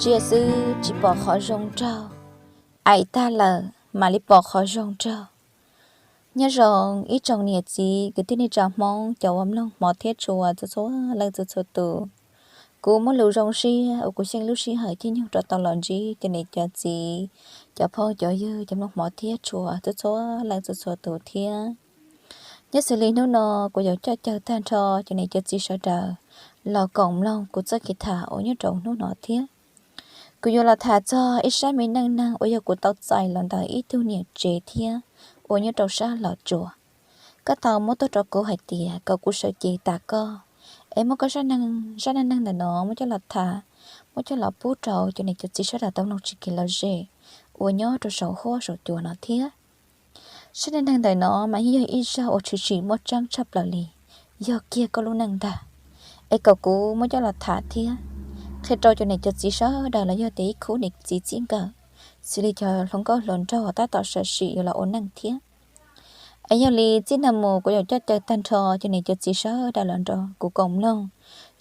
Tsiaj xwb tsis pom qhov zoo nraug, aim tag lawm mam li pom qhov zoo nraug. Nyob zoo ib tsoom niam txiv kwv tij neej tsa Hmoob cov uas mloog hmov thiab tshua txhua txhua leej txhua txhua tus. Kuv muaj lus zoo siab uas kuv xyeej lub sij hawm caij nyoog rov tau los ntsib cov niam cov txiv, cov phooj cov ywg cov mloog hmov thiab tshua txhua txhua leej txhua txhua tus thiab. Nyob xws li hnub no kuv yuav coj caw tag nrho cov niam cov txiv sawv daws los koom mloog kuv txoj kev tham uas nyob rau hnub no thiab. Kuv yuav los tham txog ib sab me neej neeg uas yog kuv tau txais los ntawm ib tug niam tsev thiab uas nyob rau sab Los Tsuas. Koj tau muab tuaj rau kuv hais tias kom kuv sawv cev tas koj, es muab koj sab neej neeg ntawm no muab coj los tham, muab coj los pub rau cov niam cov txiv sawv daws tau mloog tsis kev lom zem uas nyob rau saum huab saum cua no thiab. Sab neej neeg ntawm no mas yeej yog ib zaj uas tshwm sim muaj tseeb tshaj plaws li, yog kiag koj lub neej ntag. Es kom kuv muab coj los tham thiab qhia rau cov niam cov txiv sawv daws los yog tias ib khub niam txiv txij nkawm, xws li cov hluas nkauj hluas nraug tab tom sam sim yuav los ua neej thiab. Es yog li txij no mus kuv yuav coj caw tag nrho cov niam cov txiv sawv daws los nrog kuv koom mloog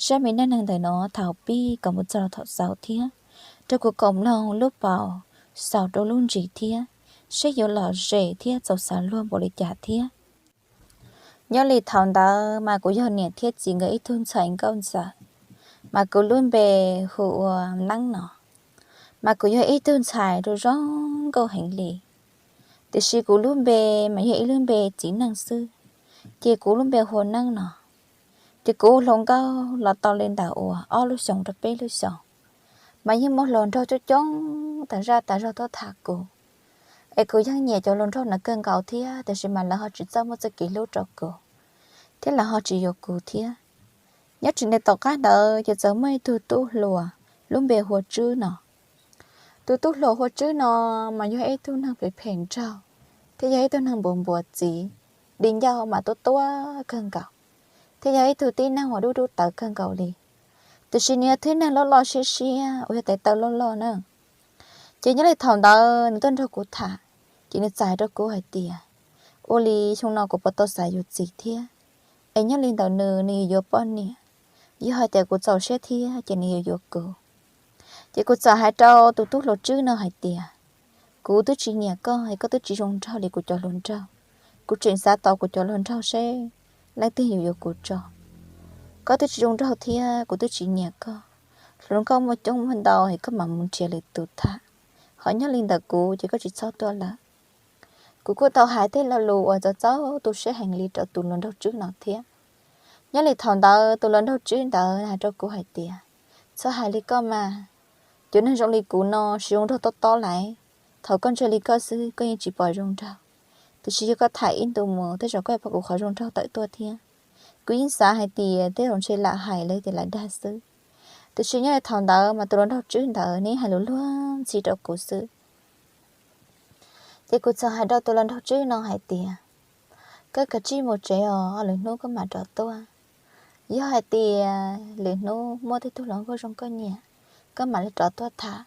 sab me neej neeg ntawm no thaum pib kom mus txog thaum xaus thiab, rau kuv koom mloog lub paus xaus rau lub ntsis thiab, seb yuav lom zem thiab txaus xav luag npaum li cas thiab. Nyob li thaum ntawd mas kuv yog niam thiab txiv nkawd ib tug ntxhais nkauj ntxawm, mas kuv lub npe hu ua Neeb no. Mas kuv yog ib tug ntxhais rau zoo nkauj heev li, tiam sis kuv lub npe mas yog ib lub npe txiv neej xwb, ces kuv lub npe hu ua Neeb no. Ces kuv ua hluas nkauj los tau li ntawm uas ob lub xyoos rau peb lub xyoos, mas yeej muaj hluas nraug coob coob tas zaj tas zog tuaj tham kuv. Es kuv yeej nyiam cov hluas nraug no kawg nkaus thiab, tiam sis mas lawv ho tsis txawj muaj txoj kev hlub rau kuv, thiab lawv ho tsis yuav kuv thiab. Nyob tsis ntev tom qab ntawd ces txawm muaj ib tug tub hluas lub npe hu ua Tswb no. Tus tub hluas hu ua Tswb no mas yog ib tug neeg phem phem nraug, thiab yog ib tug neeg npuas npuas txiv, di ncauj mas tuab tuab kawg nkaus, thiab yog ib tug tib neeg uas dub dub tawv kawg nkaus li. Tiam sis nws yog tib neeg loj loj siab siab uas yog tes taw loj loj na. Ces nyob li thaum ntawd nws tuaj nrog kuv tham, ces nws txawm hais rau kuv hais tias, ua li xyoo no kuv puas tau xav yuav txiv thiab, es nyob li ntawm nws, nws yuav yuav poj niam, yog hais tias kuv txaus siab thiab ces nws yuav yuav kuv. Ces kuv txawm hais rau tus tub hluas Tswb no hais tias, kuv twb tsis nyiam koj es koj twb tsis zoo nraug li kuv cov hluas nraug. Kuv tseem xav tau kuv cov hluas nraug seb leej twg yuav yuav kuv tso. Koj twb tsis zoo nraug thiab kuv twb tsis nyiam koj. Hluas nkauj muaj coob muaj ntau es koj mam mus nrhiav lwm tus tham. Ho nyob li ntawm kuv ces koj tsis txhob tuaj lawm. Kuv kuj tau hais tej lo lus uas txaus txaus tu siab heev li rau tus hluas nraug Tswb no thiab. Nyob li thaum ntawd tus hluas nraug Tswb ntawd hais rau kuv hais tias, txhob hais li koj mas, cov neeg zoo li kuv no tsis zoo nraug tob tob lauj. Thaum koj ntsej li koj xwb koj yeej tsis pom zoo nraug, tiam sis yog koj tham ib ntu mus tej zaum koj yuav pom kuv qhov zoo nraug tawm tuaj thiab. Kuv yeej xav hais tias tej zaum ntshe lam hais los tias lam dag xwb, tiam sis nyob li thaum ntawd mas tus hluas nraug Tswb ntawd nws hais lus luag ntxhi rau kuv xwb. Ces kuv txawm hais rau tus hluas nraug Tswb no hais tias, koj kav tsij mus tsev os, lwm hnub koj mam rov tuaj. Yog hais tias lwm hnub muaj tej tug hluas nkauj zoo koj nyiam, koj mam li rov tuaj tham.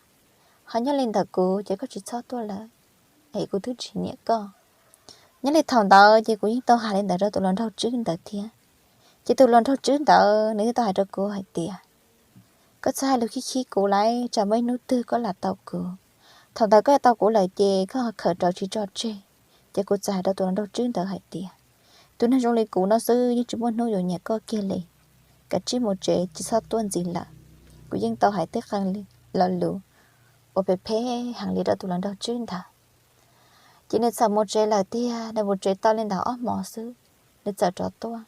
Ho nyob li ntawm kuv ces koj tsis txhob tuaj lawm, es kuv twb tsis nyiam koj. Nyob li thaum ntawd ces kuv yeej tau hais li ntawd rau tus hluas nraug Tswb ntawd thiab. Ces tus hluas nraug Tswb ntawd nws thiaj tau hais rau kuv hais tias, koj txhob hais lus khib khib kuv lauj, tsam muaj ib hnub twg koj lam tau kuv. Thaum ntawd koj tau kuv lawm ces koj ho khawm rau tsis tso tseg. Ces kuv txawm hais rau tus hluas nraug Tswb ntawd hais tias, tus neeg zoo li kuv no xwb yeej tsis muaj hnub yuav nyiam koj kiag li. Kav tsij mus tsev tsis txhob tuaj ntxiv lawm. Kuv yeej tau hais tej qee lo lus uas phem phem heev li rau tus hluas nraug Tswb ntawd. Ces nws txawm mus tsev lawm tiag, nws mus tsev tau li ntawm ob hmos xwb, nws txawm rov tuaj.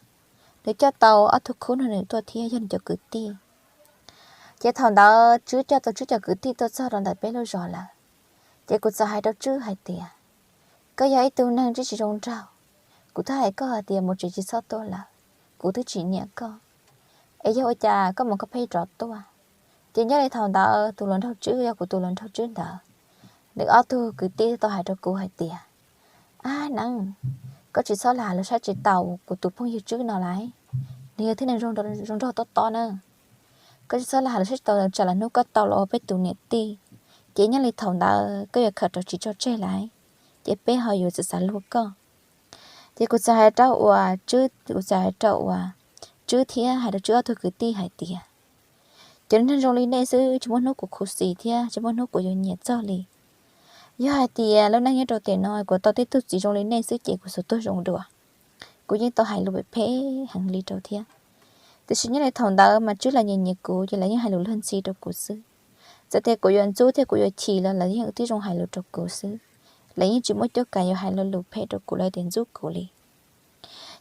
Nws coj tau ob tug khub nrog nws tuaj thiab yog nws cov kwv tij. Ces thaum ntawd Tswb coj tau Tswb cov kwv tij tuaj txog rau ntawm peb lub zos lawm. Ces kuv txawm hais rau Tswb hais tias, koj yog ib tug neeg twb tsis zoo nraug, kuv twb hais koj hais tias mus tsev tsis txhob tuaj lawm, kuv twb tsis nyiam koj, es yog ua cas koj mus koj pheej rov tuaj? Ces nyob li thaum ntawd tus hluas nraug Tswb yog kuv tus hluas nraug Tswb ntawd, nws ob tug kwv tij tau hais rau kuv hais tias, ab Neeb, koj tsis txhob lam los saib tsis taus kuv tus phooj ywg Tswb no lauj. Nws yog tib neeg zoo nraug tob tob na. Koj tsis txhob lam los saib tsis taus tsam lwm hnub koj tau los ua peb tus niam tij, ces nyob li thaum ntawd koj yuav khawm rau tsis tso tseg lauj, ces peb ho yuav txawm xav luag koj. Ces kuv txawm hais rau uas Tswb, kuv txawm hais rau uas Tswb thiab hais rau Tswb ob tug kwv tij hais tias, Cov neeg zoo li nej xwb tsis muaj hnub kuv khuv xim thiab tsis muaj hnub kuv yuav nyiam txog li. Yog hais tias lub neej nyob rau tiam no kuv tau tej tug txiv zoo li nej xwb ces kuv xub tuag zoo dua. Kuv yeej tau hais lus phem heev li rau thiab. Tiam sis nyob li thaum ntawd mas Tswb lawv nyiam nyiam kuv ces lawv yeej hais lus luag ntxhi rau kuv xwb. Txawm tias kuv yuav ntxub thiab kuv yuav chim los lawv yeej tib zoo hais lus rau kuv xwb. Lawv yeej tsis muaj cuab kav yuav hais lo lus phem rau kuv los tias ntxub kuv li.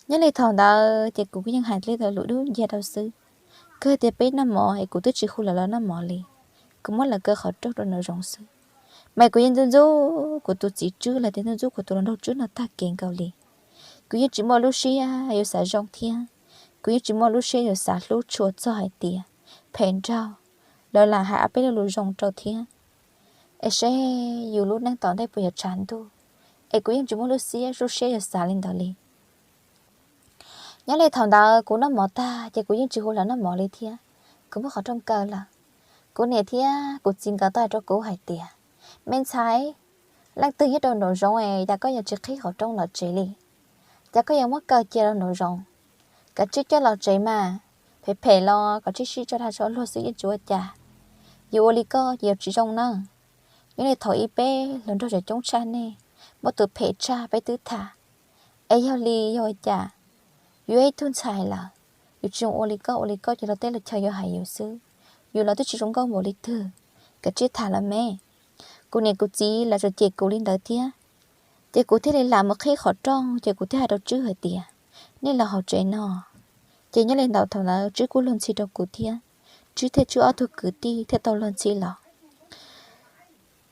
Nyob li thaum ntawd ces kuv yeej hais li ntawd lus dub nciab rau xwb. Kawg tias peb noj mov es kuv twb tsis hu lawv los noj mov li. Kuv muab lawv kaw qhov rooj rau nraum zoov xwb. Mas kuv yeej ntxub ntxub kuv tus txiv Tswb los tias ntxub ntxub kuv tus hluas nraug Tswb no tag kev nkaus li. Kuv yeej tsis muaj lub siab yuav xav zoo thiab. Kuv yeej tsis muaj lub siab yuav xav hlub tshua txog hais tias phem nraug los lam hais ob peb lo lus zoo rau thiab. Es seb yus lub neej tom ntej puas yuav tshav ntuj, es kuv yeej tsis muaj lub siab, lub siab yuav xav li ntawd li. Nyob li thaum ntawd kuv noj mov tag ces kuv yeej tsis hu lawv noj mov li thiab. Kuv muab qhov rooj kaw lawm. Kuv niam thiab kuv txiv nkawd tau hais rau kuv hais tias, me ntxhais, leej twg nyob rau nraum zoov es cas koj yuav tsis qhib qhov rooj los tsev li? Cas koj yuav muab kaw cia rau nraum zoov? Kav tsij coj los tsev mas, phem phem los kav tsij sib tso dag tso luag xwb yeej tsis ua cas. Yus ua li koj ces yuav tsis zoo na. Nyob li thaum ib peb hluas nraug coob tshaj nej, muaj tus phem tshaj peb twb tham. Es yog li yog ua cas? Yus yog ib tug ntxhais lawm, yus tsis zoo ua li koj, ua li koj ces luag tej luag chaw yuav hais yus xwb. Yus los twb tsis zoo nkauj npaum li twg, kav tsij tham los me. Kuv niam kuv txiv lawv tsuas cem kuv li ntawd thiab. Ces kuv thiaj li lam mus qhib qhov rooj ces kuv thiaj hais rau Tswb hais tias, nej los hauv tsev no. Ces nyob li ntawd thaum ntawd Tswb kuj luag ntxhi rau kuv thiab. Tswb thiab Tswb ob tug kwv tij thiaj tau luag ntxhi los.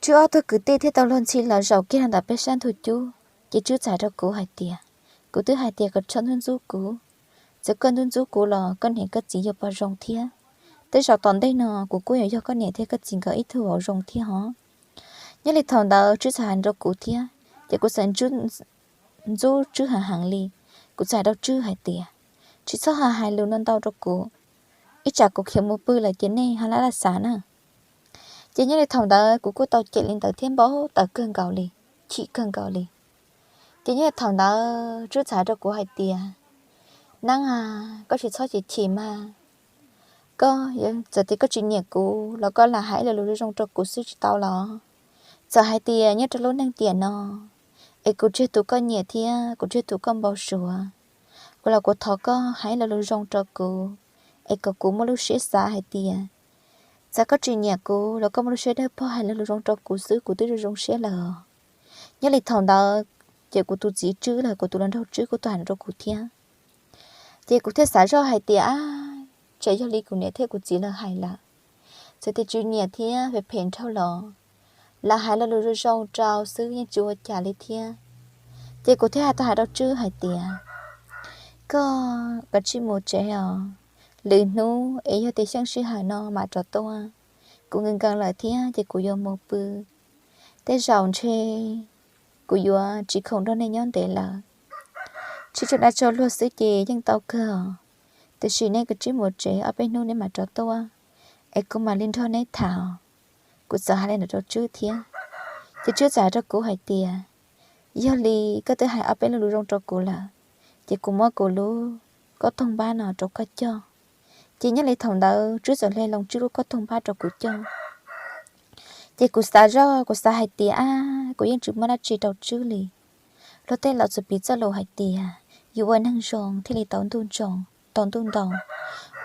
Tswb ob tug kwv tij thiaj tau luag ntxhi los zaum kiag ntawm peb sab ntug cub, ces Tswb txawm hais rau kuv hais tias, kuv twb hais tias kom txhob ntxub ntxub kuv. Txawm koj ntxub ntxub kuv los koj niam koj txiv yuav pom zoo thiab. Tej zaum tom ntej no kuv kuj yuav yog koj niam thiab koj txiv nkawd ib tug vauv zoo thiab hov. Nyob li thaum ntawd Tswb txawm hais rau kuv thiab, ces kuv txawm ntxub Tswb heev heev li. Kuv txawm hais rau Tswb hais tias, tsis txhob hais lus no ntau rau kuv, ib tsam kuv khiav mus pw lawm ces nej ho laj laj xav na. Ces nyob li thaum ntawd kuv kuj tau cem li ntawd thiab npau taws kawg nkaus li, chim kawg nkaus li. Ces nyob li thaum ntawd Tswb txawm hais rau kuv hais tias, Neeb a, koj tsis txhob chim chim mas. Koj, txawm tias koj tsis nyiam kuv los koj lam hais ib lo lus zoo zoo rau kuv xwb tsis tau los? Txawm hais tias nyob rau lub neej tiam no es kuv tsis yog tus koj nyiam thiab kuv tsis yog tus koj npau suav, kuv los kuv thov koj hais ib lo lus zoo rau kuv, es kom kuv muaj lub siab xav hais tias txawm koj tsis nyiam kuv los koj muaj lub siab dawb paug hais lo lus zoo rau kuv xwb kuv twb zoo zoo siab lawm. Nyob li thaum ntawd ces kuv tus txiv Tswb los kuv tus hluas nraug Tswb kuj tau hais rau kuv thiab. Ces kuv thiaj xav zoj hais tias, ab, tseem yog li kuv niam thiab kuv txiv lawv hais lawm. Txawm tias tsis nyiam thiab phem phem nraug los, lam hais lo lus zoo zoo rau xwb yeej tsis ua cas li thiab. Ces kuv thiaj hais tau hais rau Tswb hais tias, koj kav tsij mus tsev os, lwm hnub es yog tias xyeej sij hawm no mam rov tuaj. Kuv nkees nkees lawm thiab ces kuv yuav mus pw. Tej zaum ntshe kuv yuav tsis khoom nrog nej nyob ntev lawm. Tsis tso dag tso luag xwb ces yeej tau kawg os. Tiam sis nej kav tsij mus tsev, ob peb hnub nej mam rov tuaj, es kuv mam li nrog neb tham. Kuv txawm hais li ntawd rau Tswb thiab. Ces Tswb txawm hais rau kuv hais tias, yog li koj twb hais ob peb lo lus zoo rau kuv lawm, ces kuv muab kuv lub kauj toog npab no rau koj coj. Ces nyob li thaum ntawd Tswb txawm hle loo Tswb lub kauj toog npab rau kuv coj. Ces kuv xav zoj, kuv xav hais tias, ab, kuv yeej tsis muab dab tsi rau Tswb li. Luag tej laus txawm piv txoj lus hais tias, yus ua neeg zoo thiaj li tau ntuj ntoo, tau ntuj ntoo.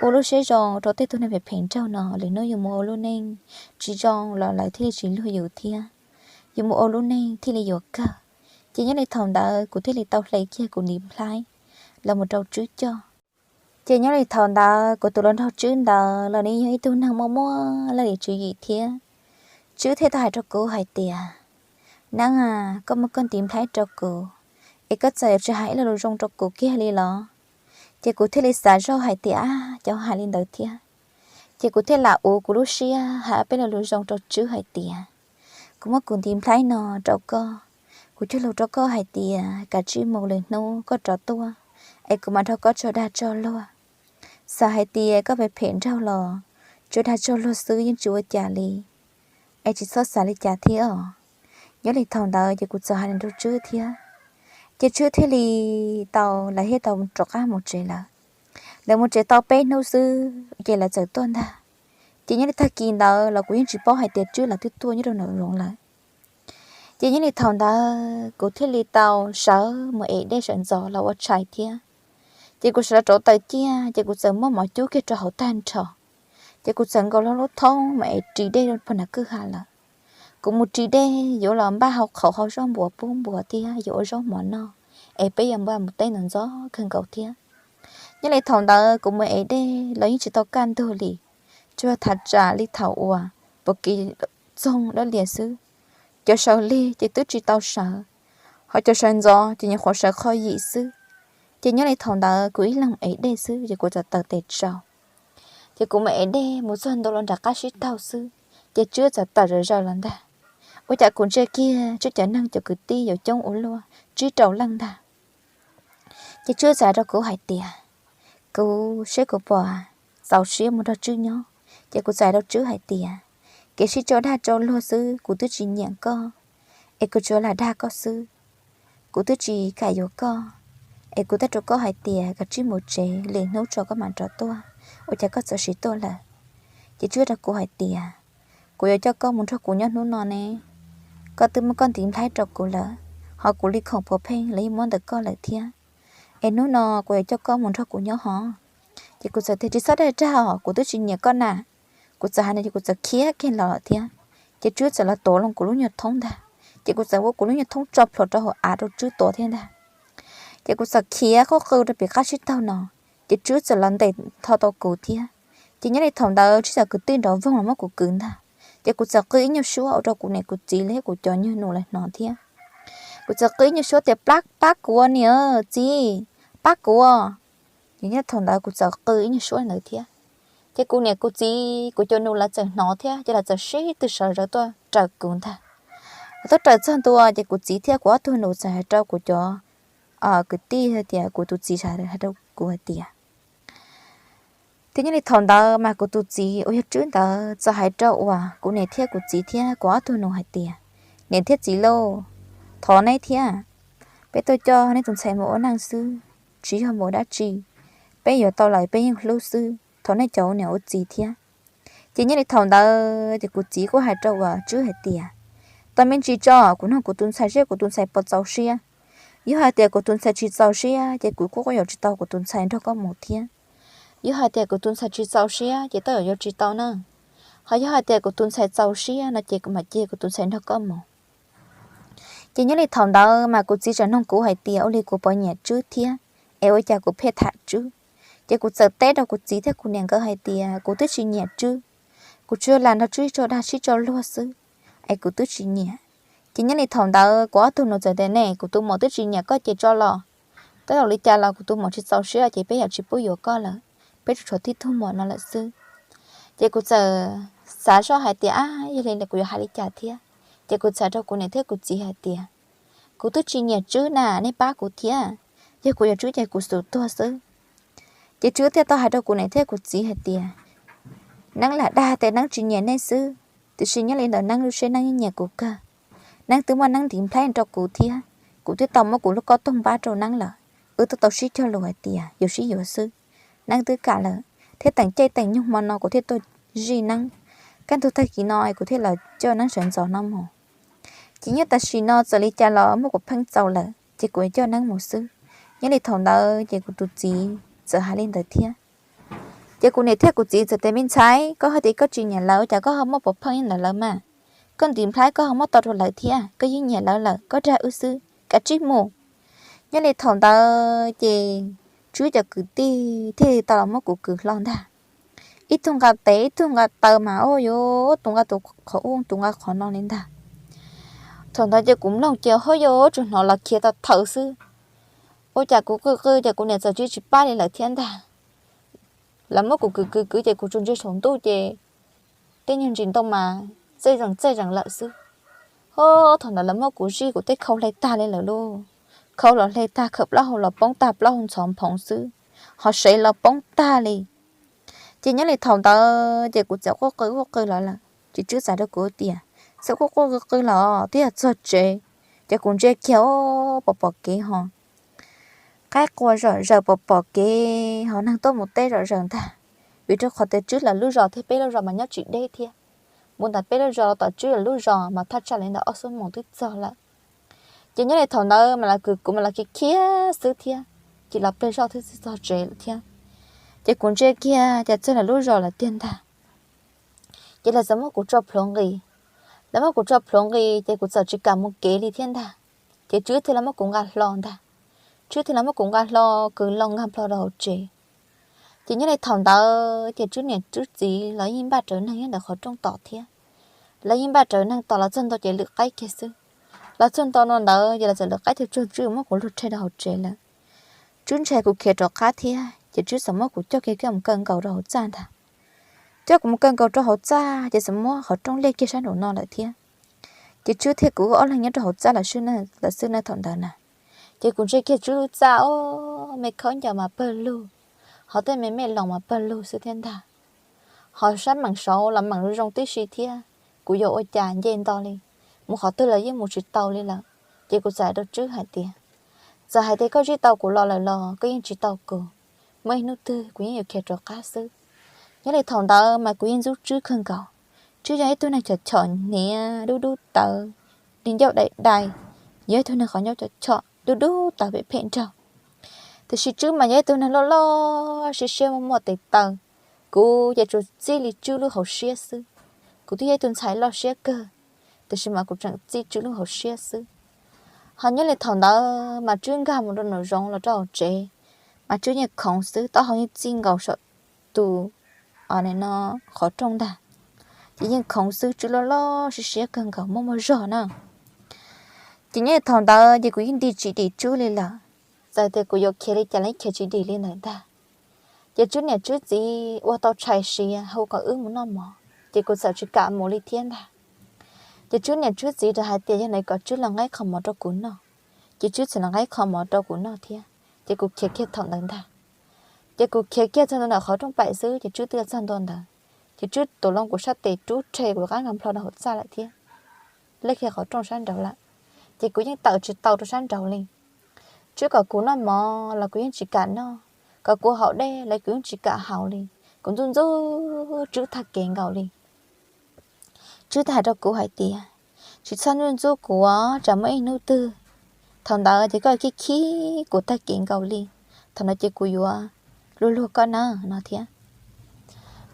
Ua lub siab zoo rau tej tug neeg phem phem nraug no, lwm hnub yus mus ua lub neej tsis zoo los lawv thiaj li tsis luag yus thiab. Yus mus ua lub neej thiaj li yuav kawg. Ces nyob li thaum ntawd kuv thiaj li tau hle kiag kuv ntiv nplhaib los mus rau Tswb coj. Ces nyob li thaum ntawd kuv tus hluas nraug Tswb ntawd los nws yog ib tug neeg muaj muaj laj lim tswv yim thiab. Tswb thiaj tau hais rau kuv hais tias, neeb a, koj muab koj ntiv nplhaib rau kuv, es koj txawm tsis hais ib lo lus zoo rau kuv kiag li los? Ces kuv thiaj li xav zoj hais tias, ab, cov hais li ntawd thiab. Ces kuv thiaj lam uv kuv lub siab hais ob peb lo lus zoo rau Tswb hais tias, kuv muab kuv ntiv nplhaib no rau koj, kuv cog lus rau koj hais tias kav tsij mus, lwm hnub koj rov tuaj, es kuv mam nrog koj tso dag tso luag. Xav hais tias koj phem phem nraug los tso dag tso luag xwb yeej tsis ua cas li, es tsis txhob xav li cas thiab os. Nyob li thaum ntawd ces kuv txawm hais li rau Tswb thiab. Ces Tswb thiaj li tau, lawv thiaj tau rov qab mus tsev lawm. Lawv mus tsev tau peb hnub xwb ces lawv txawm tuaj ntag. Ces nyob li tag kis ntawd los kuv yeej tsis paub hais tias Tswb los twb tuaj nyob rau nraum zoov lawm. Ces nyob li thaum ntawd kuv thiaj li tau sawv mus ev dej sawv ntxov los ua tshais thiab. Ces kuv sawv los rauv taws ciaj ces kuv txawm muab mov cub kiag rau hauv tag nrho. Ces kuv txawm nkaus lub thoob mus ev ris dej rau puag nram kwj ha lawm. Kuv mus ris dej yuav los npaj hau qhauv hau zaub npuas pub npua thiab yuav ua zaub mov noj, es peb yuav npaj mus teb ntxov ntxov kawg nkaus thiab. Nyob li thaum ntawd kuv mus ev dej los yeej tsis tau kaj ntug li, tsuas thav tsam li thaum uas puag kev txoog dab lias xwb. Cov sawv lig ces twb tsis tau sawv, ho cov sawv ntxov ces nyuam qhuav sawv qhov yim xwb. Ces nyob li thaum ntawd kuv ib leeg ev dej xwb ces kuv txawm taws tes tsau. Ces kuv mus ev dej mus txog ntua los nram qab sib taug xwb, ces Tswb txawm tawm zom zaws los ntag. Ua cas kuv ntsia kiag Tswb cov neeg cov kwv tij yuav coob ua luaj tsib rau leej ntag. Ces Tswb txawm hais rau kuv hais tias, kuv saib kuv puas txaus siab mus nrog Tswb nyob. Ces kuv txawm hais rau Tswb hais tias, kev sib tso dag tso luag xwb, kuv twb tsis nyiam koj, es kuv tsuas lam dag koj xwb. Kuv twb tsis kam yuav koj, es kuv teb rau koj hais tias koj tsij mus tsev, lwm hnub tso koj mam rov tuaj, ua cas koj txawm sim tuaj lawm? Ces Tswb rau kuv hais tias, kuv yuav coj koj mus nrog kuv nyob hnub no ne, koj twb muab koj ntiv nplhaib rau kuv lawm, ho kuv li khoom puav pheej los yeej muab ntawm koj lawm thiab. Es hnub no kuv yuav coj koj mus nrog kuv nyob hov. Ces kuv txawm tias, tsis txhob dag dag os, kuv twb tsis nyiam koj na. Kuv txawm hais no ces kuv txawm khiav kiag los lawm thiab. Ces Tswb txawm los tuav loo kuv lub nyuag thoob ntag. Ces kuv txawm ua kuv lub nyuag thoob tso plhuav rau hauv av rau Tswb tuav thiab ntag. Ces kuv txawm khiav qub qw rau pem qab sib taug no, ces Tswb txawm los ntes tho tau kuv thiab. Ces nyob li thaum ntawd Tswb cov kwv tij nrov voog los muab kuv kwv ntag. Ces kuv txawm qw ib nyuag suab ua rau kuv niam kuv txiv thiab kuv cov nyuag nus lawv hnov thiab. Kuv txawm qw ib nyuag suab tias, pab kuv ua niam txiv, pab kuv ua. Ces nyob thaum ntawd kuv txawm qw ib nyuag suab ntawd thiab. Ces kuv niam kuv txiv kuv cov nus lawv txawm hnov thiab ces lawv txawm sib tw sawv zawv tuaj raws kuv ntag. Lawv tuaj raws txog ntua ces kuv txiv thiab kuv ob tug nus txawm hais rau kuv cov kwv tij tias, kuv tus txiv hais rau kuv hais tias, thiab nyob li thaum ntawd mas kuv tus txiv uas yog Tswb ntawd txawm hais rau uas kuv niam thiab kuv txiv thiab kuv ob tug nus hais tias, niam thiab txiv lauj, thov neb thiab, peb tuaj coj neb tus ntxhais mus ua neej xwb, tsis yog mus dab tsi, peb yuav tau lawm peb yeej hlub xwb, thov neb cov ua niam ua txiv thiab. Ces nyob li thaum ntawd ces kuv txiv kuj hais rau uas Tswb hais tias, tau me ntsis tso kuv nug kuv tus ntxhais seb kuv tus ntxhais puas txaus siab. Yog hais tias kuv tus ntxhais tsis txaus siab ces kuv kuj yuav tsis tau kuv tus ntxhais nrog koj mus thiab. Yog hais tias kuv tus ntxhais tsis txaus siab ces tej zaum yuav tsis tau na. Ho yog hais tias kuv tus ntxhais txaus siab no ces kuv mam cia kuv tus ntxhais nrog koj mus. Ces nyob li thaum ntawd mas kuv txiv tseem nug kuv hais tias ua li kuv puas nyiam Tswb thiab, es ua cas kuv pheej tham Tswb. Ces kuv txawm teb rau kuv txiv thiab kuv niam nkawd hais tias kuv twb tsis nyiam Tswb, kuv tsuas lam nrog Tswb tso dag sib tso luag xwb, es kuv twb tsis nyiam. Ces nyob li thaum ntawd kuv ob tug nus txawm tias, ne kuv tus muam twb tsis nyiam koj ces tso los, tej zaum li cas los kuv tus muam tsis txaus siab ces peb yuav tsis pub yuav koj lawm, peb tsuas tshuav tib tug muam no lawm xwb. Ces kuv txawm xav zoj hais tias, ab, yog li kuv yuav hais li cas thiab? Ces kuv txawm rau kuv niam thiab kuv txiv hais tias, kuv twb tsis nyiam Tswb na, nej pab kuv thiab, yog kuv yuav Tswb ces kuv xum tuag xwb. Ces Tswb thiaj tau hais rau kuv niam thiab kuv txiv hais tias, neeb lam dag tias neeb tsis nyiam nej xwb, tiam sis nyob li ntawm neeb lub siab neeb nyiam kuv kawg. Neeb twb muaj neeb ntiv nplhaib rau kuv thiab, kuv twb tau muab kuv lub kob toog npab rau neeb lawm. Wb twb tau sib cog lus hais tias yuav sib yuav xwb, neeb twb kam lawm, thiab teem caij teem nyoog hmo no kuv thiaj tuaj zij neeb. Kaj ntug tag kis no kuv thiaj los coj neeb sawv ntxov no mus. Ces nyob tam sim no txawm li cas los muab kuv pheej txaus lawm ces kuv coj neeb mus xwb. Nyob li thaum ntawd ces kuv tus txiv txawm hais li ntawd thiab. Ces kuv niam thiab kuv txiv txawm tias, me ntxhais, koj hais tias koj tsis nyiam lawv, cas koj ho muab puav pheej li ntawd lawv mas? Koj ntiv nplhaib koj ho muab tau rau lawv thiab, koj yeej nyiam lawv lawm, koj dag wb xwb, kav tsij mus. Nyob li thaum ntawd ces Tswb cov kwv tij thiaj li tau los muab kuv kwv hlo ntag. Ib tug nqa tes ib tug nqa taw mas ua yuav tus nqa tus qhov ub tus nqa qhov no li ntag. Thaum ntawd ces kuv mloog ces ho yuav tsum hnov los khiav tau thawm xwb. Ua cas kuv qw qw ces kuv niam txawm tsis tsis pab li lawm thiab ntag. Lawv muab kuv kwv kwv kwv ces kuv tsuas ntsia saum ntuj ces tej nyuag ntsis ntoo mas txej zeem txej zeem lawm xwb. Ho thaum ntawd lawv muab kuv zij kuv tej khau hle tag li lawm lauj. Khau los hle tag, khawm plaub hau los poob tag, plaub hau ntxhov nphoov xwb, ho sev los poob tag li. Ces nyob li thaum ntawd ces kuv txawm quaj qw quaj qw los lawm ces Tswb txawm rau kuv tias, txawm quaj quaj qw qw los twb yog txog tsev, ces kuv ntsia kiag pom pom kev ho qaib qua zom zaws, pom pom kev ho neeg tuaj mus teb zom zaws ntag. vim rau qhov tias Tswb lawv lub zos thiab peb lub zos mas nyob tsis deb thiab. Mus ntawm peb lub zos los tom Tswb lawv lub zos mas thaj tsam li ntawm ob xuab moos twb txog lawm. Ces nyob li thaum ntawd mas lawv kwv kuv mas lawv khiav khiav xwb thiab, ces los pliag zoj thiab txog tsev lawm thiab. Ces kuv ntsia kiag ces txog lawv lub zos lawm tiag ntag. Ces lawv txawm muab kuv tso plhuav nqis. Lawv muab kuv tso plhuav nqis ces kuv txawm tsis kam mus kev li thiab ntag. Ces Tswb thiaj los muab kuv nqa hlo ntag. Tswb thiaj los muab kuv nqa hlo kwv loo nkag nplho rau hauv tsev. Ces nyob li thaum ntawd ces Tswb niam Tswb txiv los yeej npaj rawv neeg nyob ntawm qhov rooj tos thiab. Lawv yeej npaj rawv neeg tos los txog ntua ces lwm qaib kiag xwb. Los txog ntua no ntawd ces lawv txawm lwm qaib tug tsuag tswb muab kuv luag rhe rau hauv tsev lawm. Tswb ntshai kuv khiav rov qab thiab ces Tswb txawm muab kuv coj kiag mus kaw nkaus rau hauv txaj ntag. Coj kuv mus kaw nkaus rau hauv txaj ces txawm muab qhov rooj liaj kiag sab nraum no lawm thiab. Ces Tswb thiab kuv ob leeg nyob rau hauv txaj lawm xwb na thaum ntawd na. Ces kuv ntsia kiag Tswb lub txaj, o, me khaub ncaws mas pawg lug, hos tej me mej loos mas pawg lug xwb thiab ntag. Hos sab meem saud los meem zoo zoo tib si thiab, kuv yuav ua cas nce nto li, mus qhov twg los yeej mus tsis tau li lawm. Ces kuv txawm hais rau Tswb hais tias, txawm hais tias koj ntsib tau kuv los lawm los koj yeej tsis tau kuv, muaj ib hnub twg kuv yeej yuav khiav rov qab xwb. Nyob li thaum ntawd mas kuv yeej ntxub Tswb kawg nkaus. Tswb yog ib tug neeg chom chom hniav dub dub tawv, li ncauj dai dai, yog ib tug neeg qhov ncauj chom chom dub dub tawv phem phem nraug. Tiam sis Tswb mas yog ib tug neeg loj loj siab siab muaj muaj tes taw. Kuv ces tsuas txij li Tswb lub hauv siab xwb. Kuv twb yog ib tug ntxhais loj siab kawg, tiam sis mas kuv tseem txij Tswb lub hauv siab xwb. Hos nyob li thaum ntawd mas Tswb nkag mus rau nraum zoov los rau hauv tsev, mas Tswb yeej khoov xwb, taub hau yeej txij nkaus saum tus, o, no, qhov rooj ntag. Ces yeej khoov xwb, Tswb loj loj siab siab kawg nkaus muaj muaj zog na. Ces nyob li thaum ntawd ces kuv yeej nti tsis dim Tswb li lawm. Txawm tias kuv yuav khiav li cas los yeej khiav tsis dim li ntawd ntag. Ces Tswb niam Tswb txiv ua tau tshais siav hu kom wb mus noj mov, ces kuv txawm tsis kam mus li thiab ntag. Ces Tswb niam Tswb txiv rov hais tias yog li kom Tswb los nqa qho mov rau kuv noj. Ces Tswb txawm los nqa qho mov rau kuv noj thiab. Ces kuv khiav kiag thaum ntawd ntag. Ces kuv khiav kiag txog ntua ntawm qhov rooj paim xwb ces Tswb twb txog ntua ntawd. Ces Tswb tuav loo kuv sab tes rub rhe kuv rov qab nkag nplho rau hauv txaj lawm thiab, liaj kiag qhov rooj sab nraud lawm. Ces kuv yeej tawm tsis tau rau sab nraud li. Tswb kom kuv noj mov los kuv yeej tsis kam noj, kom kuv haus dej los kuv yeej tsis kam haus li. Kuv ntxub ntxub Tswb tag kev nkaus li. Tswb thiaj hais rau kuv hais tias, tsis txhob ntxub ntxub kuv os, tsam muaj ib hnub twg, thaum ntawd ces koj khib khib kuv tag kev nkaus li, thaum no ces kuv yuav luag luag koj na no thiab.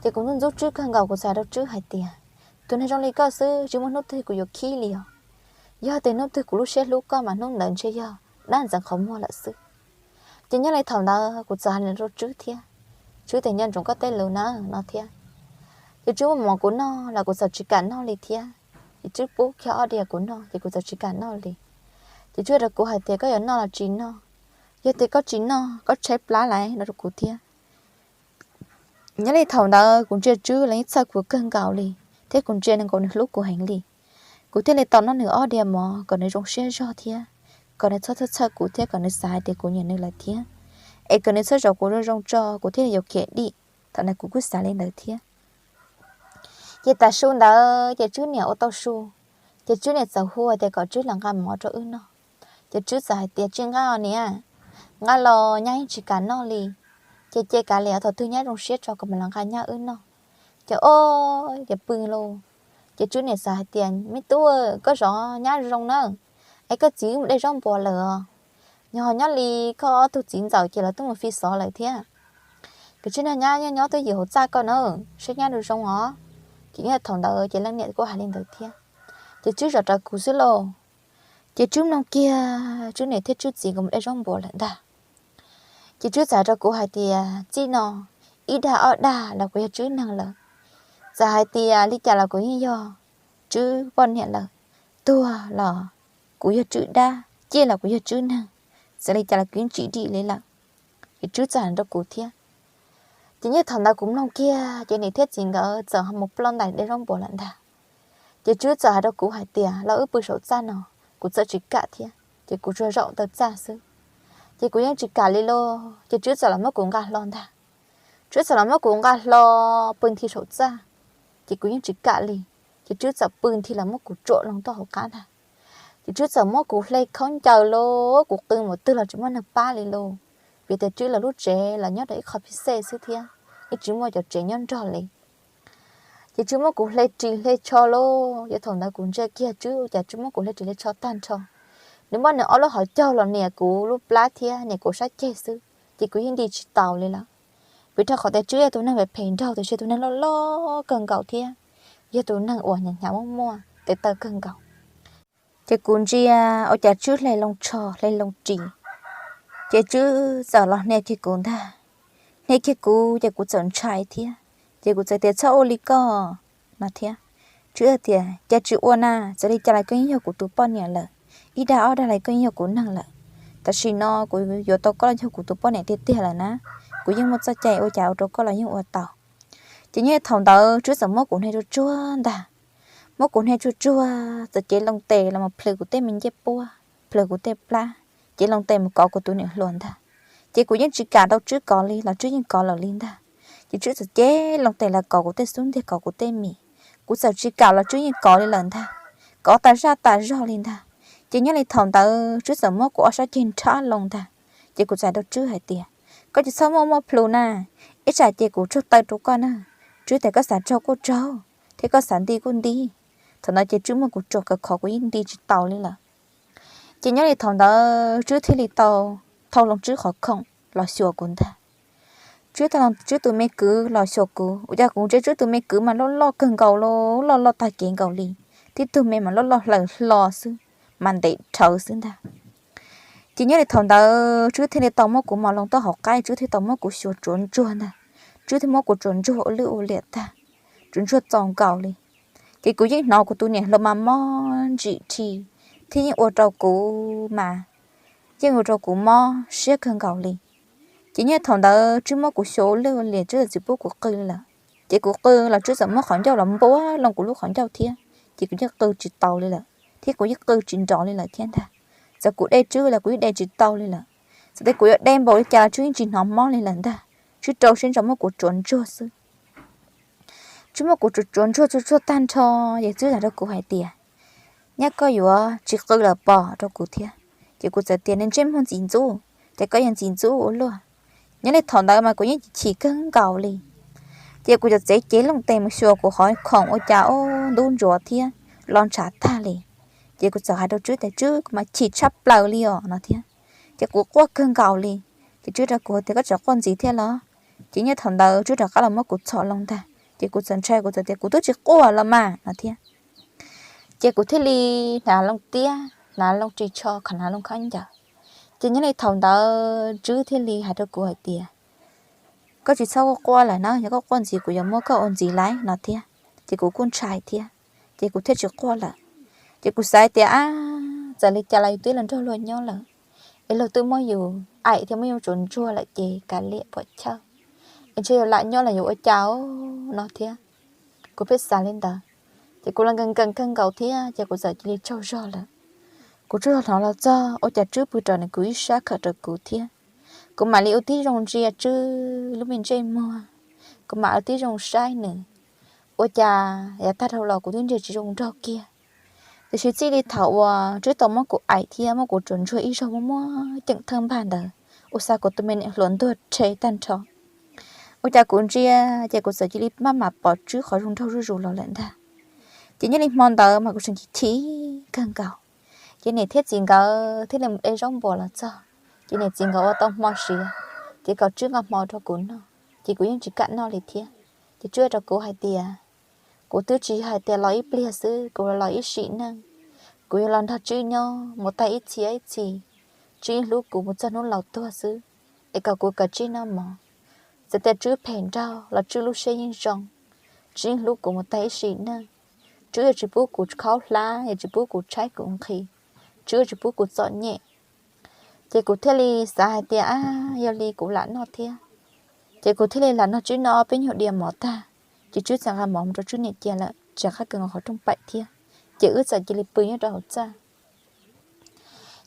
Ces kuv ntxub ntxub Tswb kawg nkaus, kuv txawm hais rau Tswb hais tias, tus neeg zoo li koj xwb tsis muaj hnub twg kuv yuav khib li os. Yog tias hnub twg kuv lub siab hlub koj mas hnub ntawd ntshe yog dab ntxeev qhov muag lawm xwb. Ces nyob li thaum ntawd kuv txawm hais li rau Tswb thiab, Tswb tias nco ntsoov koj tej lus na no thiab. Ces Tswb muab mov kuv noj los kuv txawm tsis kam noj li thiab. Ces Tswb pub kiag ob diav kuv noj ces kuv txawm tsis kam noj li. Ces Tswb hais rau kuv hais tias koj yuav noj los tsis noj, yog tias koj tsis noj koj tshaib plab lauj no rau kuv thiab. Nyob li thaum ntawd kuv ntsia Tswb los yeej txhawj kuv kawg nkaus li, thiab kuv ntsia nws nkaus nws hlub kuv heev li. Kuv thiaj li tau noj nws ob diav mov kom nws zoo siab zog thiab, kom nws txhob txhawj txhawj kuv thiab kom nws xav hais tias kuv nyiam nws lawm thiab, es kom nws txhob zaum kuv zoo zoo tso kuv thiaj li yuav khiav dim. Thaum ntawd kuv kuj xav li ntawd thiab. Ces tas su ntawd ces Tswb niam ua tau su, ces Tswb niam txawm hu tias kom Tswb los nqa mov rau wb noj. Ces Tswb txawm hais tias tsis nqa os niam, nqa los nyab yeej tsis kam noj li. Ces cia kav liam thaum twg nyab zoo siab tso kuv mam los nqa nyab wb noj. Ces o, ces pw lauj. Ces Tswb niam txawm hais tias me tub, koj zov nyab zoo na, es koj txiv wb mus de zaub npua lawm os. Nyob ho nyob li koj ob tug txiv ntxawm ces lawv twb mus fi xov lawm thiab. Ces tsis nrog nyab nyob nyob twj ywm hauv txaj koj na, saib nyab zoo zoo os. Ces nyob thaum ntawd ces leej niam kuj hais li ntawd thiab. Ces Tswb zov rawv kuv xwb lauj. Ces Tswb mloog kiag Tswb niam thiab Tswb txiv nkawd mus de zaub npua lawm ntag. Ces Tswb txawm hais rau kuv hais tias txij no ib dag ob dag los kuv yog Tswb neeg lawm. Txawm hais tias li cas los kuv yeej yog Tswb poj niam lawm. Tuag los kuv yog Tswb dab, ciaj los kuv yog Tswb neeg, txawm li cas los kuv yeej tsis dim li lawm. Ces Tswb txawm hais rau kuv thiab. Ces nyob thaum ntawd kuv mloog kiag ces niam thiab txiv nkawd txawm ho mus ploj ntais de zaub npua lawm ntag. Ces Tswb txawm hais rau kuv hais tias los wb pw saum txaj no, kuv txawm tsis kam thiab ces kuv tsuas zaum ntawm txaj xwb. Ces kuv yeej tsis kam li lauj, ces Tswb txawm los muab kuv nqa hlo ntag. Tswb txawm los muab kuv nqa hlo pw nthi saum txaj, ces kuv yeej tsis kam li. Ces Tswb txawm pw nthi los muab kuv tsuam loo tuaj hauv qab ntag. Ces Tswb txawm muab kuv hle khaub ncaws lauj, kuv qw npaum twg los tsis muaj neeg pab li lauj, vim tias Tswb lawv lub tsev los nyob rau ib qho phim xej xwb thiab. ib tsis muaj cov tsev nyob nrog li. Ces Tswb muab kuv hle ris hle tsho lauj. Yog thaum ntawd kuv ntsia kiag Tswb ua cas Tswb muab kuv hle ris hle tsho tag nrho. Nws muab nws ob lub hauv caug los nias kuv lub plab thiab nias kuv sab ceg xwb, ces kuv yeej nti tsis taus li lawm. Vim rau qhov tias Tswb yog tus neeg phem phem nraug tiam sis tus neeg loj loj kawg nkaus thiab yog tus neeg uas hnyav hnyav muaj muaj tes taw kawg nkaus. Ces kuv ntsia ua cas Tswb hle loo tsho hle loo ris, ces Tswb txawm los hnia kiag kuv ntag. Hnia kiag kuv ces kuv txawm ntshai thiab, ces kuv txawm tias txhob ua li koj no thiab. Tswb tias cas tsis ua na, txawm li cas los koj yeej yog kuv tus poj niam lawm, ib dag ob dag los koj yeej yog kuv neeg lawm. Tam sim no kuv yuav tau koj los yog kuv tus poj niam tiag tiag lawm na, kuv yeej muaj txoj cai ua cas ua rau koj los yeej ua tau. Ces nyob li thaum ntawd Tswb txawm muab kuv hnia tsuag tsuag ntag. Muab kuv hnia tsuag tsuag txawm cev loo tes los mus plhws kuv tej me ncej puab, plhws kuv tej plab, cev loo tes mus kov kuv tus niam hluas ntag. Ces kuv yeej tsis kam rau Tswb kov li los Tswb yeej kov lawm li ntag. Ces Tswb txawm cev loo tes los kov kuv tej xub ntiag kov kuv tej mis. Kuv txawm tsis kam los Tswb yeej kov li lawm ntag, kov tas zaj tas zog li ntag. Ces nyob li thaum ntawd Tswb txawm muab kuv ob sab ceg nrhab loo ntag. Ces kuv txawm hais rau Tswb hais tias koj tsis txhob muaj muaj plhus na, ib tsam ces kuv tsuag taw rau koj na. Tswb tias koj xav raug kuj raug, thiab koj xav nti kuj nti. Thaum ntawd ces Tswb muab kuv tsuam kawg khov kuv yeej nti tsis taus li lawm. Ces nyob li thaum ntawd Tswb thiaj li tau thau loo Tswb qhov khoom los xyuas kuv ntag. Tswb, Tswb tus me kwv los xyuas kuv, ua cas kuv ntsia Tswb tus me kwv mas loj loj kawg nkaus, loj loj tag kev nkaus li, tib tug me mas loj loj hlaws hlo xwb, mas ntev dhawv xwb ntag. Ces nyob li thaum ntawd Tswb thiaj li tau muab kuv mos loo taub hauv qaib, Tswb thiaj tau muab kuv xyuas tsuav ntsuag ntag. Tswb thiaj muab kuv tsuav ntsuag ua lwj ua liam tag, tsuav ntsuag txaus nkaus li. Ces kuv yeej hnov kuv tus niam hluas mas mob ntsim dhi, thiab yeej ua rau kuv mas, yeej ua rau kuv mob siab kawg nkaus li. Ces nyob thaum ntawd Tswb muab kuv xyuas ua lwj ua liam, Tswb txawm tsis pub kuv qw li lawm. Ces kuv qw los Tswb txawm muab qhov ncauj los npuab loo kuv lub qhov ncauj thiab, ces kuv yeej qw tsis taus li lawm thiab kuv yeej qw tsis nrov li lawm thiab ntag. Txawm kuv de Tswb los kuv yeej de tsis tau li lawm. Txawm tias kuv yuav de npaum li cas los Tswb yeej tsis hnov mob li lawm ntag. Tswb rau siab ntso muab kuv tsuav ntsuag xwb. Tswb muab kuv tsuav tsuav ntsuag tsuav ntsuag tag nrho, ces Tswb hais rau kuv hais tias, nyab koj yuav tsis qw lawm pob rau kuv thiab. Ces kuv txawm tias, ntsej muag ntxim ntxub, ces koj yog ntxim ntxub ua luaj. Nyob li thaum ntawd mas kuv yeej chim kawg nkaus li. Ces kuv txawm txev cev loo tes mus xyuas kuv qhov khoom ua cas ntub ntsuav thiab los ntshav tag li. Ces kuv txawm hais rau Tswb tias, Tswb, kuv mas chim tshaj plaws li os no thiab. Ces kuv quaj kawg nkaus li. Ces Tswb rau kuv tias, koj tseem quaj ntxiv thiab los? Ces nyob thaum ntawd Tswb rov qab los muab kuv txhom loo ntag. Ces kuv txawm ntshai, kuv txawm tias, kuv twb tsis quaj los mas no thiab. Ces kuv thiaj li hnav loo tiab, hnav loo ris tsho, hnav loo khaub ncaws. Ces nyob li thaum ntawd Tswb thiaj li hais rau kuv hais tias, koj tsis txhob quaj quaj lawm na, yog koj quaj ntxiv kuv yuav muab koj ua ntxiv lawm no thiab. Ces kuv kuj ntshai thiab, ces kuv thiaj tsis quaj lawm. Ces kuv xav tias, ab, txawm li cas los yus twb los nrog luag nyob lawm, es luag twb muab yus aim thiab muab yus tsuav ntsuag lawm ces kav liam puam chawj, es ntshe yus lam nyob los yuav ua cas no thiab. Kuv pheej xav li ntawd, ces kuv los nkees nkees kawg nkaus thiab ces kuv txawm cia li tsaug zog lawm. Kuv tsaug zog hnov los txog ua cas Tswb pw rau ntawm kuv ib sab khawm rau kuv thiab. Kuv mam li ua tib zoo ntsia Tswb lub me ntsej muag, kuv mam ua tib zoo saib nws, ua cas yav tag dhau los kuv twb ntsia tsis zoo nraug kiag. Tiam sis txij li thaum uas Tswb tau muab kuv aim thiab muab kuv tsuav ntsuag ib zaug muaj muab ceem thawj npag ntawd, ua xa kuv tus me niam hluas ntuag rhe tag nrho. Ua cas kuv ntsia ces kuv txawm cia li maj mam pom Tswb qhov zoo nraug zuj zus los lawm ntag. Ces nyob li hmo ntawd mas kuv tseem chim chim kawg nkaus. Ces niam thiab txiv nkawd thiaj li mus de zaub npuas los txog, ces niam txiv nkawd ua tau hmo siav, ces kom Tswb nqa hmo rau kuv noj, ces kuv yeej tsis kam noj li thiab. Ces Tswb rau kuv hais tias, kuv twb tsis yog hais tias los ib pliag xwb, kuv los ib sim neej, kuv yuav los nrog Tswb nyob mus tag ib txhis ib txhis. Tswb yeej hlub kuv mus txog hnub laus tuag xwb, es kom kuv kav tsij noj mov. Txawm tias Tswb phem nraug los Tswb lub siab yeej zoo. Tswb yeej hlub kuv mus tag ib sim neej. Tswb yuav tsis pub kuv khaub hlab, yuav tsis pub kuv tshaib kuv nqhis, Tswb yuav tsis pub kuv txom nyem. Ces kuv thiaj li xav hais tias, ab, yog li kuv lam noj thiab. Ces kuv thiaj li lam nrog Tswb noj ob peb nyuag diav mov tag, ces Tswb txawm nqa mov mus rau Tswb niam cia lawm, tseem qab kawg nkaus qhov rooj paim thiab. Ces wb txawm cia li pw nyob rau hauv txaj.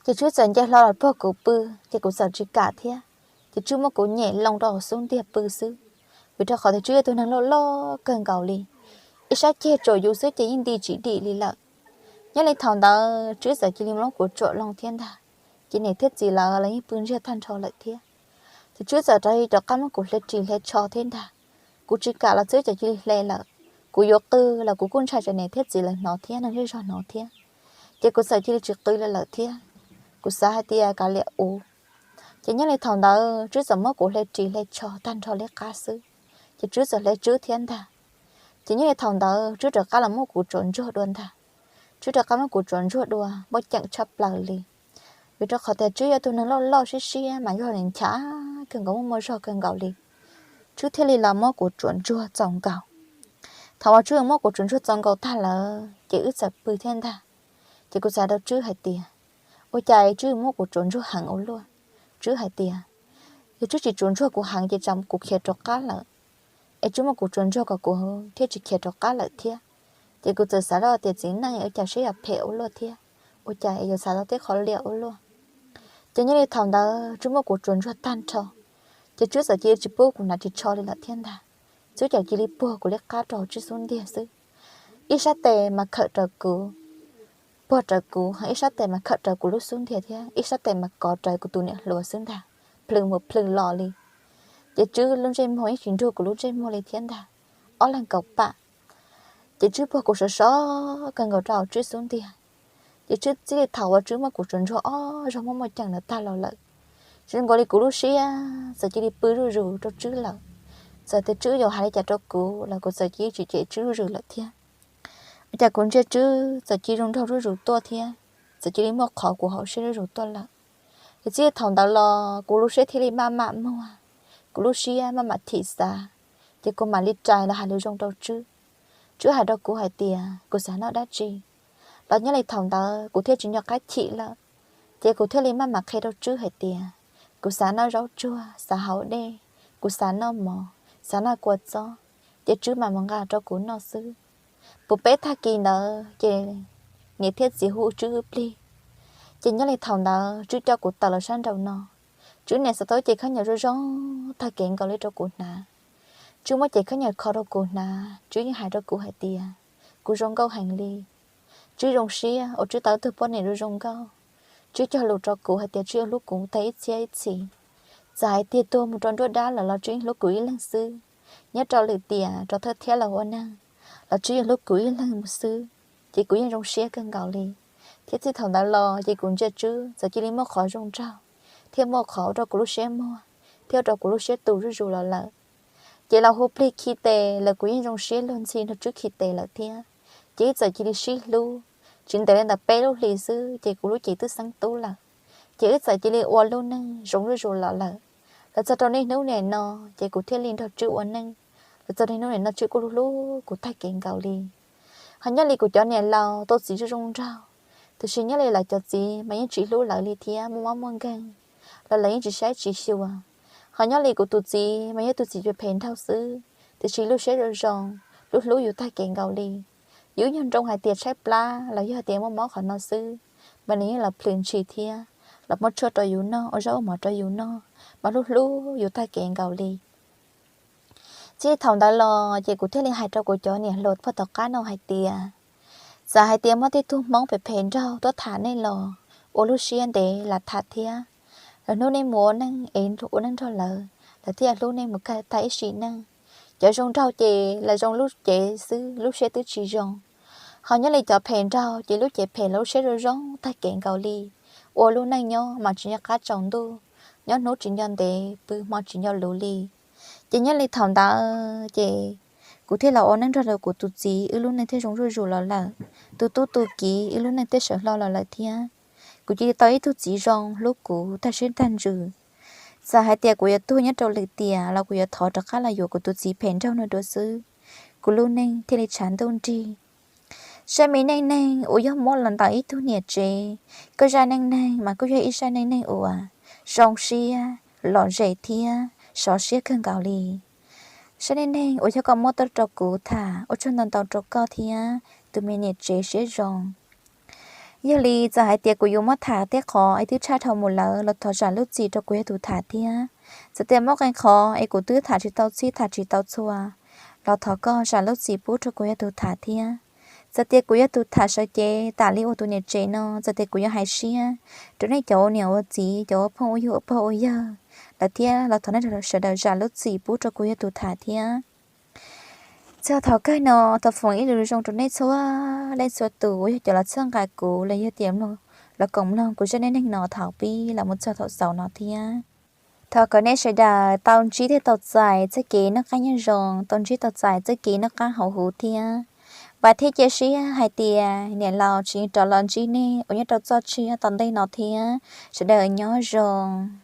Ces Tswb txawm nce hlo los puag kuv pw, ces kuv txawm tsis kam thiab. Ces Tswb muab kuv nyem loo rau hauv xub ntiag pw xwb, vim rau qhov tias Tswb yog tus neeg loj loj kawg nkaus li, ib sab ceg tsuam yus xwb ces yeej nti tsis dim li lawm. Nyob li thaum ntawd Tswb txawm cia li muab kuv tsuam loo thiab ntag. Ces niam thiab txiv lawv los yeej pw ntsiag tag nrho lawm thiab. Ces Tswb txawm rov rov qab muab kuv hle ris hle tsho thiab ntag. Kuv tsis kam los Tswb txawm cia li hle lawm. Kuv yuav qw los kuv kuj ntshai tsam niam thiab txiv lawv hnov thiab neeg zej zog hnov thiab, ces kuv txawm cia li tsis qw li lawm thiab. Kuv xav hais tias kav liam ua. Ces nyob li thaum ntawd Tswb txawm muab kuv hle ris hle tsho tag nrho liab qab xwb, ces Tswb txawm hle Tswb thiab ntag. Ces nyob li thaum ntawd Tswb rov qab los muab kuv tsuam ntsuag dua ntag. Tswb rov qab muab kuv tsuam ntsuag dua muaj ceem tshaj plaws li, vim rau qhov tias Tswb yog tus neeg loj loj siab siab mas yog nws nchav kawg nkaus, muaj muaj zog kawg nkaus li. Tswb thiaj li los muab kuv tsuam ntsuag txaus nkaus. Thaum uas Tswb muab kuv tsuam ntsuag txaus nkaus tag lawm ces wb txawm pw thiab ntag. Ces kuv xav rau Tswb hais tias, ua cas Tswb muab kuv tsuam ntsuag heev ua luaj? Tswb hais tias, yog Tswb tsis tsuam ntsuag kuv heev ces tsam kuv khiav rov qab lawm, es Tswb muab kuv tsuam ntsuag kom kuv thiaj tsis khiav rov qab lawm thiab. Ces kuv txawm xav rau tias txiv neej ua cas siab yog phem ua luaj thiab, ua cas es yuav xav tau tej qhov liam ua luaj. Ces nyob li thaum ntawd Tswb muab kuv tsuam ntsuag tag nrho, ces Tswb txawm cia li tsis pub kuv hnav ris tsho li lawm thiab ntag. Tswb txawm cia li puag kuv liab qab rau hauv Tswb xub ntiag xwb. Ib sab tes mas khawm raws kuv, puag raws kuv, ib sab tes mas khawm raws kuv lub xub ntiag thiab ib sab tes mas kov raws kuv tus niam hluas xwb ntag, plhws mus plhws los li. Ces Tswb lub ntsej muag yeej tsis nrug kuv lub ntsej muag li thiab ntag. Ob leeg kaum pam, ces Tswb puag kuv sov sov kawg nkaus rau hauv Tswb xub ntiag. Ces Tswb txij li thaum uas Tswb muab kuv tsuam ntsuag ob zaug muaj muaj ceem ntawd tag los lawm, zoo nkaus li kuv lub siab txawm cia li pw zuj zus rau Tswb lawm. Txawm tias Tswb yuav hais li cas rau kuv los kuv txawm cia li tsis cem Tswb zuj zus lawm thiab. Ua cas kuv ntsia Tswb txawm cia li zoo nraug zuj zus tuaj thiab, txawm cia li muaj qhov kuv hauv siab zuj zus tuaj lawm. Ces txij thaum ntawd los kuv lub siab thiaj li maj mam muag, kuv lub siab maj mam thim xav, ces kuv mam li rais los hais lus zoo rau Tswb. Tswb hais rau kuv hais tias kuv xav noj dab tsi, los nyob li thaum ntawd kuv thiaj tsis nco qab chim lawm. Ces kuv thiaj li maj mam qhia rau Tswb hais tias kuv xav noj zaub tsuag, xav haus dej, kuv xav noj mov, xav noj kua txob, ces Tswb mam mus nqa rau kuv noj xwb. Puv peb tag kis ntawd ces niam thiab txiv hu Tswb wb plig. Ces nyob li thaum ntawd Tswb coj kuv tawm los sab nraum no. Tswb niam xav tau cev khaub ncaws zoo zoo tag kev nkaus li rau kuv hnav. Tswb muab cev khaub ncaws kho rau kuv hnav, Tswb yeej hais rau kuv hais tias kuv zoo nkauj heev li. Tswb zoo siab uas Tswb tau ib tug poj niam zoo zoo nkauj. Tswb cog lus rau kuv hais tias Tswb yuav hlub kuv tag ib txhiab ib txhis. Txawm hais tias tuag mus rau nruab dab lawm los Tswb yeej hlub kuv ib leeg xwb. Nyob rau lwm tiam rau thawj thiab los ua neeg los Tswb yeej hlub kuv ib leeg mus xwb. Ces kuv yeej zoo siab kawg nkaus li. Thiab txij thaum ntawd los ces kuv ntsia Tswb txawm cia li muaj qhov zoo nraug, thiab muaj qhov ua rau kuv lub siab muag, thiab ua rau kuv lub siab tu zuj zus los lawm. Ces los hu plig khi tes los kuv yeej zoo siab luag ntxhi nrog Tswb khi tes lawm thiab. Ces wb txawm cia li sib hlub. Tsis ntev li ntawm peb lub hlis xwb ces kuv lub cev twb xeeb tub lawm. Ces wb txawm cia li ua lub neej zoo zuj zus los lawm. Los txog rau niaj hnub niam no ces kuv thiaj li nrog Tswb ua neej. Los txog niaj hnub niam no Tswb kuj hlub hlub kuv tag kev nkaus li. Ho nyob li kuv cov niam laus tau txiv zoo zoo nraug, tiam sis nyob li lawv cov txiv mas yeej tsis hlub lawv li thiab muaj mob muaj nkeeg, los lawv yeej tsis saib tsis xyuas. Ho nyob li kuv tus txiv mas yog tus txiv phem phem nraug xwb, tiam sis lub siab zoo zoo, hlub hlub yus tag kev nkaus li. Yus nyuag nroo hais tias tshaib plab los yog tias muaj mob qhov no xwb, mas nws yeej los plhws ntshis thiab los muab tshuaj rau yus noj, ua zaub ua mov rau yus noj, mas hlub hlub yus tag kev nkaus li. Txij thaum ntawd los ces kuv thiaj li hais rau kuv cov niam hluas puag tom qab no hais tias, txawm hais tias muaj tej tug Hmoob phem phem nraug tuaj tham nej los ua lub siab ntev lam tham thiab. Lwm hnub nej mus ua neej es ua neej nrog lawv, lawv thiaj hlub nej mus kawg tag ib sim neej. Cov zoo nraug ces lawv zoo lub cev xwb, lub siab twb tsis zoo. Ho nyob li cov phem nraug ces lub cev phem los lub siab zoo zoo tag kev nkaus li. Ua lub neej nyob mas tsis nco qab tsaus ntuj, nyob hnub tsis nco ntev, pw hmo tsis nco luv li. Ces nyob li thaum ntawd ces kuv thiaj los ua neej nrog rau kuv tus txiv, wb lub neej thiaj zoo zuj zus los lawm. Tu tub tu kiv, wb lub neej thiaj sawv hlo los lawm thiab. Kuv cia li tau ib tug txiv zoo hlub kuv tag siab tag ntsws. Txawm hais tias kuv yuav tuag nyob rau lwm tiam los kuv yuav thov rov qab los yuav kuv tus txiv phem nraug no dua xwb, kuv lub neej thiaj li tshav ntuj nrig. Saib me neej neeg uas yog muab los ntawm ib tug niam tsev, koj zaj neej neeg mas kuj yog ib zaj neej neeg uas zoo siab, lom zem thiab sov siab kawg nkaus li. Saib neej neeg uas yog koj muab tuaj rau kuv tham, ua tsaug ntau ntau rau koj thiab tus me niam tsev siab zoo. Yog li txawm hais tias kuv yuav muab tham tej qhov es twb tshaj dhau mus lawm los thov zam lub txim rau kuv yog tus tham thiab. Txawm tias muaj qee qhov es kuv twb tham tsis tau txhij tham tsis tau txhua los thov koj zam lub txim pub rau kuv yog tus tham thiab. Txawm tias kuv yog tus tham sawv cev tas li ua tus niam tsev no, txawm tias kuv yuav hais siab rau nej cov ua niam ua txiv, cov ua phooj ua ywg ua pog ua yawg lawm thiab los thov nej sawv daws zam lub txim pub rau kuv yog tus tham thiab. Txog thaum kawg no thov foom ib lus zoo rau nej txhua leej txhua tus uas yog cov los txhawb nqa kuv los yog tias los koom mloog kuv zaj neej neeg no thaum pib los mus txog thaum xaus no thiab. Thov kom nej sawv daws tau ntsib thiab tau txais txoj kev noj qab nyob zoo, tau ntsib tau txais txoj kev noj qab haus huv thiab. Vam thiab cia siab hais tias niam laus tsis rov los ntsib nej uas nyob rau txoj tsiab tom ntej no thiab. Sawv daws nyob zoo.